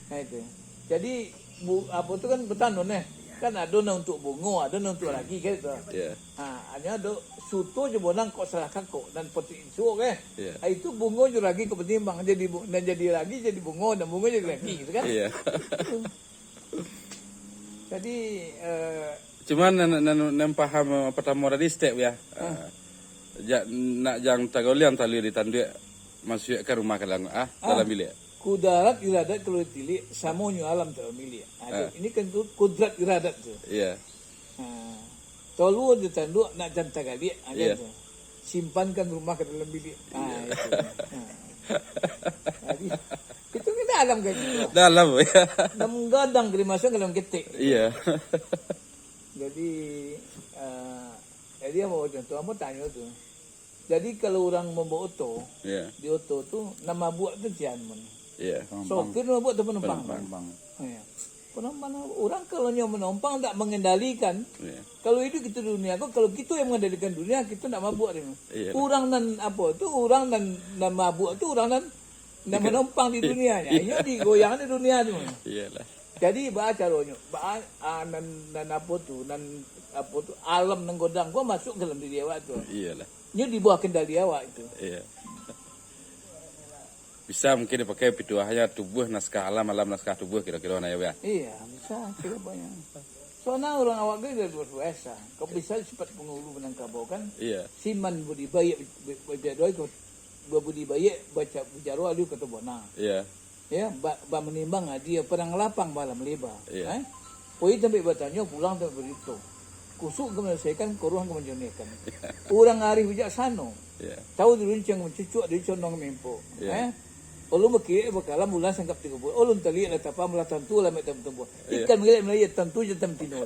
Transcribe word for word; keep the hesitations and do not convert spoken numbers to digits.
Nah, itu. Jadi, bu, apo tu kan batanun, eh. Kan ado nan untuak bungo, ado nan untuak ragi, kan itu. Iya. Ha, hanyo ado suto jo bonang kok salahkan kok, nan potik suok, eh. Iya. Ha, itu bungo jo ragi kok batimbang. Jadi bu, nan jadi ragi jadi bungo, nan bungo jadi ragi, gitu kan. Iya. Jadi, eh, Cuman nan, nan, nan paham, eh, partamo tadi step ya. Eh, ja, nak jan tagaliang tali di tanduak, masuakkan rumah ka dalam, ah, dalam bilik. Kudarat iradat kalau ditilik, samonyo alam tak miliak. Ha, tu, Ah. Ini kan tu kudrat iradat tu. Iya. Ha. Tolu di tanduak nak jan tagaliak, ha, Iya. kan tu. Simpankan rumah ka dalam bilik. Ha, itu. Ha. Jadi, itu kan dalam kan gitu. Dalam ya. Dalam gadang kali masuk dalam ketek. Iya. Jadi, uh, jadi ambo contoh, ambo tanyo tu. Jadi kalau urang mambawa oto, Iya. di oto tu, nan mabuak tu sia mun. Iya. Sopir mabuak atau penumpang? Penumpang. Iya. Penumpang, urang kalau nyo manompang tak mangendalikan, Iya. kalau iduik kito di dunia ko, kalau kito yang mangendalikan dunia, kito ndak mabuak deh. Iya. Urang nan apo tu, urang nan, nan mabuak tu, urang nan, nan Iya. manompang di Iya. dunia nyo. Iya. Inyo digoyang di dunia tu. Iyalah. Jadi baa caronyo, baa, ah, nan, nan apo tu, nan apo tu, alam nan godang ko masuk dalam diri awak tu. Iyalah. Nyo di bawah kendali awak itu. Iya. Bisa mungkin dipakai pituahnyo tubuh naskah alam, alam naskah tubuh kiro-kiro nah ya. Iya, bisa kiro banyak. Soalnya orang awak gaya luar biasa. Kau bisa sifat pengulu Minangkabau kan? Iya. Siman budi baik baca doa, babudi baik baca bicara alu kata bona. Iya. Ya, ba, ba menimbang dia perang lapang malam lebar. Iya. Eh? Poi tampek batanyo, pulang tampek berito. Kusuk ka manyalasaikan, koruang ka manjoniahkan. Urang arif bijaksano. Iya. Tahu diruncang mancucuak, diruncang nong mimpo. Iya. Eh? Ulun bakilek bakalam bulan sanggap tigo puluh. Ulun taliak lah tapa malah tantu lah mek tantu. Iya. Ikan mangilek malaia tantu jantan tino.